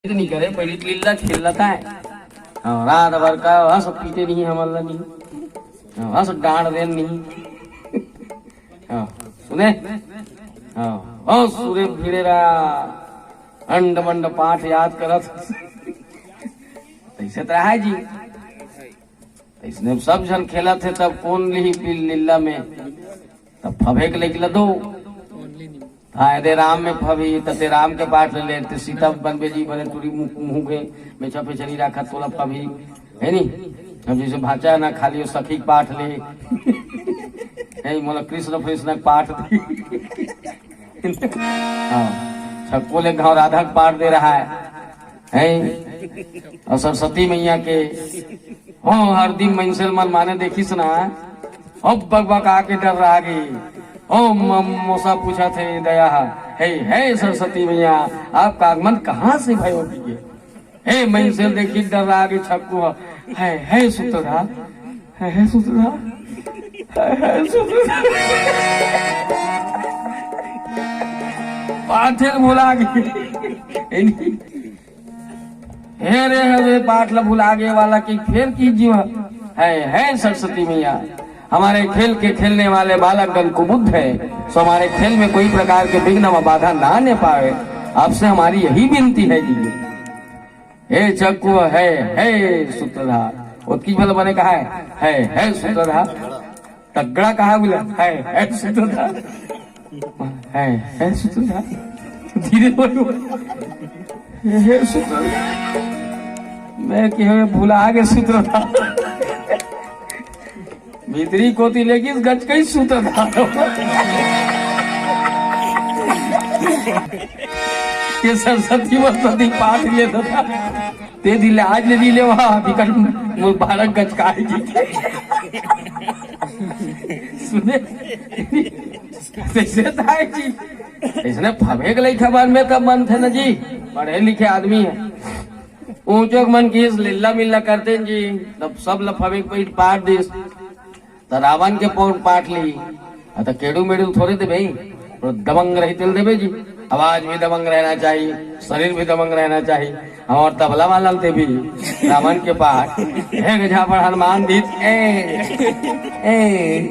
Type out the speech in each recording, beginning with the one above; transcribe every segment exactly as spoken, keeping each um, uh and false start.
नहीं करे, पहले तो लीला खेल लेता है। हाँ, रात भर का हंस पीटे नहीं हमन ला नहीं। हाँ, हंस डांड देन नहीं। हाँ, सुने? हाँ, हंस सुरे भिड़े रहा, अंड मंड पाठ याद करत। ऐसे तो है जी। इसने सब झन खेलत हे, तब कौन लिही पील लीला में? तब फबे के लइक ल दो। हाँ, यदि राम में फबी, त ते राम के पाठ ले ले, ते सीता बनबे जी बने टूरी मुंह, मुंह के मेछा पेछा नहीं राखत, तोला फबी, है नी? अब जैसे भाचा ना खाली वो सखी के पाठ ले, है, मोला कृष्ण कृष्ण के पाठ दे। हाँ, छक्को ले घाव राधा के पाठ दे रहा है। हैं? और सरस्वती मैया के, हो, हर दिन मनसेल मन माने देखिस ना, अब बकबका के डर रहा गे। ओ म-, मोसा पूछा थे दया, हे, हे सरस्वती मैया, आपका आगमन कहाँ से भयो गे? हे मनसेल देखी डर रहा गे छक्कू ह, हे, हे सूत्रधार, हे, हे सूत्रधार, हे, हे सूत्रधार। पाछे भुला गे। हे रे, हवे पाठ ल भुला गे वाला की फेर की जीव है, है सरस्वती मैया। हमारे खेल के खेलने वाले बालकगण कुबुद्ध है, सो हमारे खेल में कोई प्रकार के विघ्न व बाधा ना आने पावे। आपसे हमारी यही विनती है जी। हे चक्कू है, है सूत्रधार। ओतकी भला बने कहा है, है, है सूत्रधार। तगड़ा कहा बोला, है, है सूत्रधार। है, है सूत्रधार। धीरे बोलो। हे, हे सूत्रधार। मैं कि हमें भुला गे सूत्रधार। भीतरी कोती लेकिस गच कई सूत्रधार। ये सरस्वती वरस्वती पाठ लिए था। ते दिले आज ले दिले वहाँ, अभी कल मोर बालक गच का है जी। सुने? कैसे था जी? इसने फबे के लइका मन में तब मन थे ना जी, पढ़े लिखे आदमी है। ऊंचो के मन की इस लीला मिल्ला करते हैं जी, तब सब ल फबे के पीठ पाट दिस। त रावण के पौन पाट ली, आ त केड़ू मेड़ू थोड़े देबे, तो दबंग रही तेल देबे जी। आवाज भी दबंग रहना चाहिए, शरीर भी दबंग रहना चाहिए। और तबला वाला ल देबे रावण के पाट, एक झापड़ हनुमान दीत, ए, ए,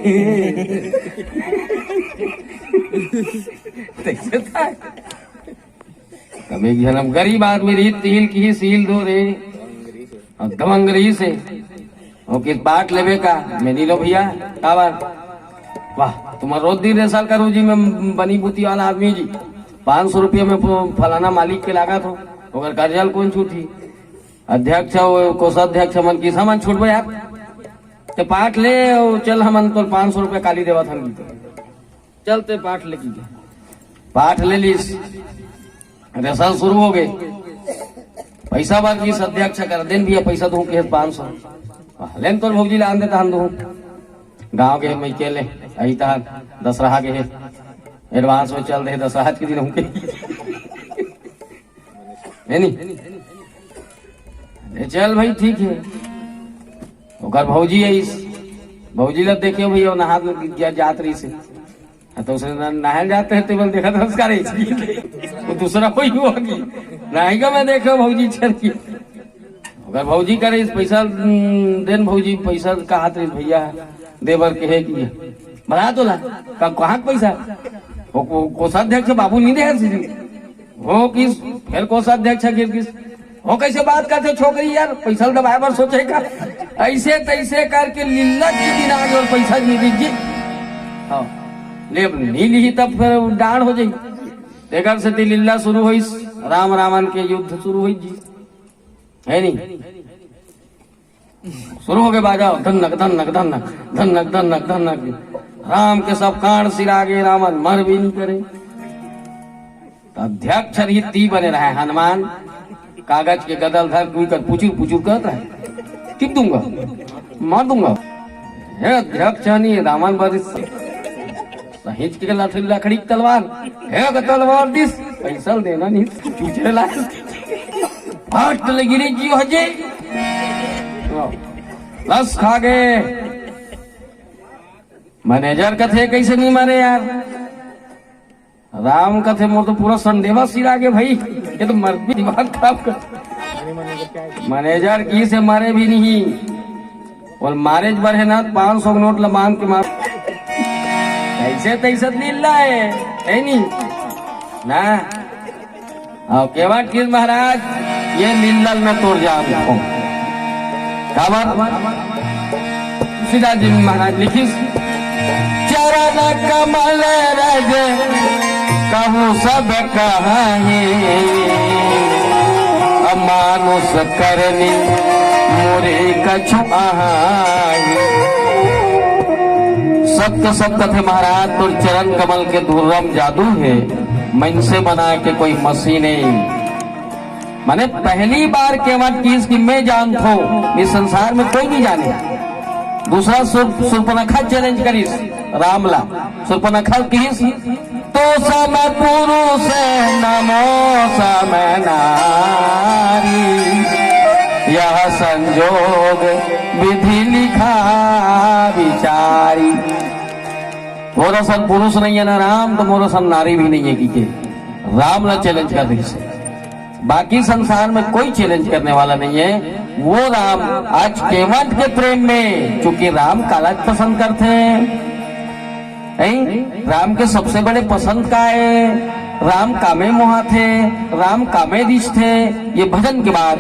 ए। तैसे था। तब एक झन अब गरीब आदमी रहिस, तिहिल किहिस, हिल दो रे। अउ दबंग रहिस हे। ओके पाट लेबे का? मैं नी लो भैया, काबर? वाह, तुम्हार रोज दिन रेसल करू जी, मैं बनी बुती वाला आदमी जी। पाँच सौ रुपया में फ-, फलाना मालिक के लागत हो, ओकर कर्जा ल कौन छूटी? अध्यक्ष अउ कोषाध्यक्ष मन किसा मन छूटबे यार? ते पाट ले अउ चल, हमन तोर पाँच सौ रुपया काली देवत हन। चल ते पाठ ले कीजिए। पाठ ले लीस, रेसल शुरू हो गए। पैसा बार की अध्यक्ष कर देन भैया, पैसा दूं के पाँच सौ। लेन तोर भौजी ला आन दे तहन दूं। गांव के मैं के ले, अही तहन दसरहा के है। एडवांस में चल रहे दसरहा के दिन हमके। है नी? अरे चल भाई, ठीक है। ओकर भौजी आइस, भौजी ला देखे भैया, नहा के गया जात रहिस हे। हाँ, तो उसने न-, नहाए जाते हैं, तेमन देखा था उसका रहिस। वो दूसरा कोई हुआ कि नहीं का मैं देखे भौजी चल की। ओकर भौजी करे इस पैसा, हम्म, देन भौजी पैसा का हाथ रहिस भैया, देबर के है कि बना तो ला, का, कहाँ के पैसा? वो को-, कोषाध्यक्ष बाबू नहीं दे है सीधी। हो किस, फेर कोषाध्यक्ष गिर किस। हो कैसे बात करते छोकरी यार, पैसा दबाए बर सोचे का? ऐसे तैसे करके लीला के दिन आगे और पैसा नहीं दीजिए। हाँ, ले अब नहीं ली तब फिर डांड हो जाई। एकर से ती लीला शुरू होइस, राम रावण के युद्ध शुरू होइस जी, है नहीं? शुरू हो गए बाजा, धन्नक, धन्नक, धन्नक, धन्नक, धन्नक, धन्नक। राम के सब कांड सिरा गए, रावण मर भी नहीं करे। तो अध्यक्ष रही ती बने रहे हनुमान, कागज के गदल धर कोई कर पुचुर पुचुर करत रहे, टिप दूंगा, मार दूंगा। हे अध्यक्ष नहीं, रावण बरिस सहिंच के लाठी लकड़ी की तलवार, हे अगर तलवार दिस, पैसा देना नहीं, चूचे ला। फाट ले गिरी जी हो जी। लस खा गए। मैनेजर कथे कैसे नहीं मारे यार? राम कथे, "मोर तो पूरा संडेवा सिरा गे भाई, ये तो मर दिमाग खराब कर।" मैनेजर कहिस, "मारे भी नहीं।" बोले, "मारे बर हे ना, पाँच सौ के नोट ला बांध के मार।" ऐसे तैसे लीला है, है नी? ना। अउ केवट कहिस, "महाराज, ये लीला ल मैं तोर जानथों।" काबर? तुलसीदास जी महाराज लिखिस, "चरण कमल रज कहूँ सब कहाही, अमानुष करनी मुरी कछु अहाही।" सत्य सत्य कथे महाराज, तोर चरण कमल के दुर्लभ जादू हे, मनसे बनाय के कोई मसीन नहीं। माने पहली बार केवट कहिस कि मैं जानथों, ये संसार में कोई नहीं जाने। दूसरा सुर-, सुर्पनखा चैलेंज करिस राम ला। सुर्पनखा कहिस, "तो सम पुरुष नमो सम नारी, यह संजोग विधि लिखा विचारी।" मोर असन पुरुष नहीं है ना राम, तो मोर असन नारी भी नहीं है, कि के राम ला चैलेंज कर रही से। बाकी संसार में कोई चैलेंज करने वाला नहीं है। वो राम आज केवट के प्रेम में, चूंकि राम काला पसंद करते हैं, नहीं? राम के सबसे बड़े पसंद का है, राम कामे मोहाथे, राम कामे रिझथे, ये भजन के बाद